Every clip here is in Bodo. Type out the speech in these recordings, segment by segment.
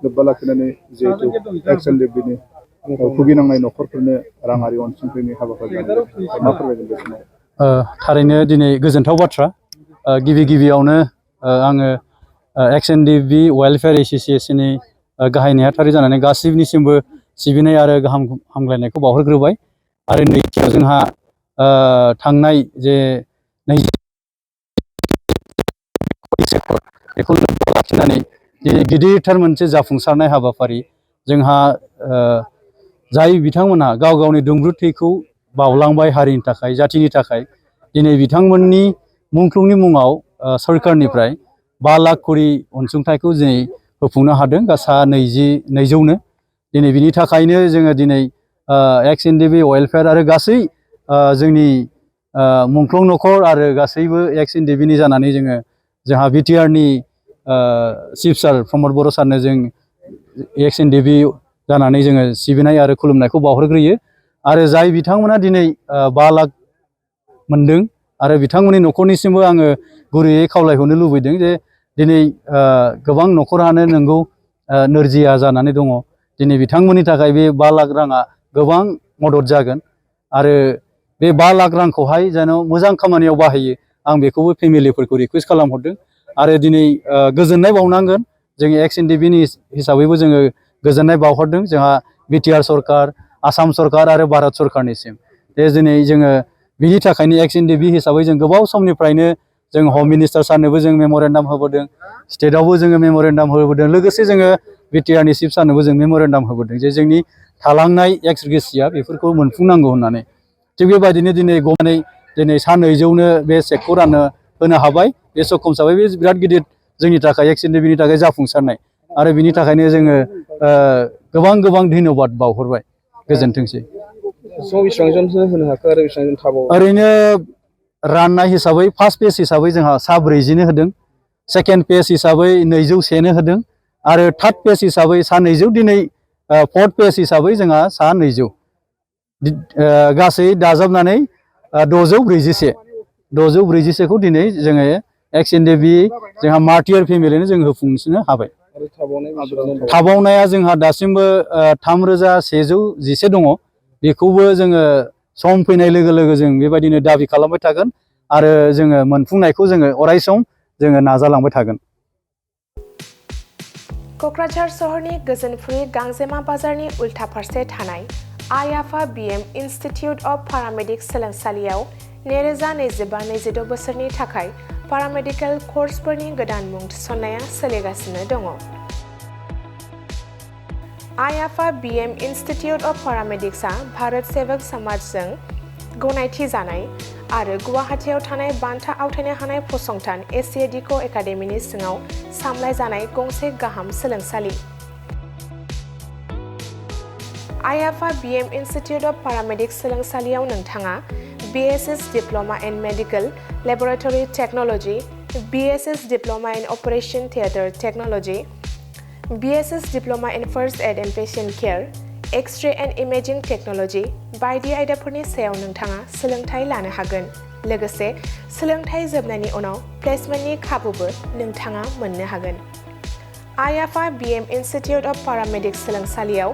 लोब्बा लाखिनानै जिहेतु एक्स-एनडिएफबिनि भुगिनांनाय न'खरफोरनो राङारि अनसुंथाइनि हाबाफारि मा फोरमायगोन बे समाव? थारैनो दिनै गोजोनथाव बाथ्रा। गिबियावनो आङो एक्स-एनडिएफबि वेलफेयार एस'सिएशननि गाहाय नेहाथारि जानानै गासिबनिसिमबो सिबिनाय आरो गाहाम हामलायनायखौ बावहरग्रोबाय। आरो नैथियाव जोंहा थांनाय जे बेखौ लोब्बा लाखिनानै गिदिरथार मोनसे जाफुंसारनाय हाबाफारि जोंहा जाय बिथांमोनहा गाव गावनि दुंब्रु थैखौ बावलांबाय हारिनि थाखाय जाथिनि थाखाय दिनै बिथांमोननि मुंख्लंनि मुङाव सरकारनिफ्राय 5 लाख करि अनसुंथाइखौ दिनै होफुंनो हादों गासा 200नो। दिनै बिनि थाखायनो जोङो दिनै एक्स-एनडिएफबि वेलफेयार आरो गासै जोंनि मुंख्लं न'खर आरो गासैबो एक्स-एनडिएफबिनि जानानै जोंहा बिटिआरनि चिफ सार प्रमद बर' सारनो जों एक्स-एनडिएफबि जानानै जोङो सिबिनाय आरो खुलुमनायखौ बावहरग्रोयो। आरो जाय बिथांमोना दिनै 5 लाख मोनदों आरो बिथांमोननि न'खरनिसिमबो आङो गुरैयै खावलायहरनो लुबैदों जे दिनै गोबां न'खरानो नंगौ नोरजिया जानानै दङ। दिनै बिथांमोननि थाखाय बे 5 लाख राङा गोबां मदद जागोन आरो बे 5 लाख रांखौहाय जेन मोजां खामानियाव बाहायो आं बेखौबो फेमिलिफोरखौ रिक्वेस्ट खालामहरदों। आरो दिनै गोजोननाय बावनांगोन जों एक्स-एनडिएफबिनि हिसाबैबो जोङो गोजोननाय बावहरदों जोंहा बिटिआर सरकार, आसाम सरकार आरो भारत सरकारनिसिम। दिनै जोङो बिनि थाखायनो एक्स-एनडिएफबि हिसाबै जों गोबाव समनिफ्रायनो जों हम मिनिस्टार सारनोबो जों मेम'रेन्डाम होबोदों, स्टेटआवबो जोङो मेम'रेन्डाम होबोदों, लोगोसे जोङो बिटिआरनि चिफ सारनोबो जों मेम'रेन्डाम होबोदों जे जोंनि थालांनाय एक्स-ग्रेसिया बेफोरखौ मोनफुंनांगौ होननानै। थिग बेबायदिनो दिनै गनानै दिनै सा 200नो बे चेकखौ होनो हाबाय। बे सक्षम हिसाबै बे बिराद गिदिर जोंनि थाखाय एक्स-एनडिएफबिनि थाखाय जाफुंसारनाय आरो बिनि थाखायनो जोङो गोबां धन्यबाद बावहरबाय। गोजोनथोंसै। ओरैनो राननाय हिसाबै फार्स्ट फेज हिसाबै जोंहा सा 40नो होदों, सेकेन्ड फेज हिसाबै 201नो होदों आरो थार्ड फेज हिसाबै सा 200, दिनै फर्थ फेज हिसाबै जोंहा सा 200 गासै दाजाबनानै 641खौ दिनै जोङो एक्स-एनडिएफबि जोंहा मार्टियार फेमिलिनो जों होफुंनो हाबाय। थाबावनाया जोंहा दासिमबो 3111 दङ। बेखौबो जोङो सम फैनाय लोगो लोगो जों बेबायदिनो दाबि खालामबाय थागोन आरो जोङो मोनफुंनायखौ जोङो अरायसम जोङो नाजालांबाय थागोन। क'क्राझार सहरनि गोजोनफुरि गांजेमा बाजारनि उल्था फारसे थानाय IFBM इन्स्टिटिउट अफ पारामेडिक्स सोलोंसालियाव 2025-26 बोसोरनि थाखाय पारामेडिकेल कर्सफोरनि गोदान मुं थिसननाया सोलिगासिनो दङ। IFBM इन्स्टिटिउट अफ पारामेडिक्सआ भारत सेवक समाजजों गनायथि जानाय आरो गुवाहाटीआव थानाय बान्था आवथायनो हानाय फसंथान एसियाडिक' एकाडेमिनि सिङाव सामलाय जानाय गंसे गाहाम सोलोंसालि। IFBM इन्स्टिटिउट अफ पारामेडिक्स सोलोंसालियाव नोंथाङा BSS diploma in medical laboratory technology, BSS diploma in operation theatre technology, BSS diploma in first aid and patient care, x-ray and imaging technology बायदि आयदाफोरनि सायाव नोंथाङा सोलोंथाय लानो हागोन। लोगोसे सोलोंथाय जोबनायनि उनाव प्लेसमेन्टनि खाबुबो नोंथाङा मोननो हागोन। IFBM इन्स्टिटिउट अफ पारामेडिक्स सोलोंसालियाव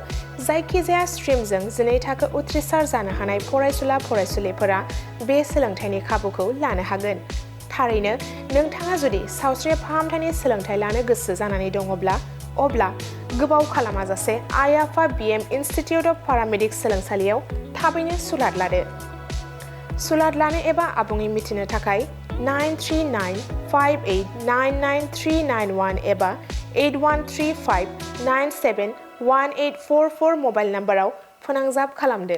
जायखिजाया स्ट्रिमजों 12 थाखो उथ्रिसार जानो हानाय फरायसुला-फरायसुलिफोरा बे सोलोंथायनि खाबुखौ लानो हागोन। थारैनो नोंथाङा जुदि सावस्रि फाहामथायनि सोलोंथाय लानो गोसो जानानै दङब्ला अब्ला गोबाव खालामाजासे IFBM इन्स्टिटिउट अफ पारामेडिक्स सोलोंसालियाव थाबैनो सुलाद लादो। सुलाद लानो एबा आबुङै मिथिनो थाखाय 9395899391 एबा 8135971844 मबाइल नाम्बाराव फोनांजाब खालामदो।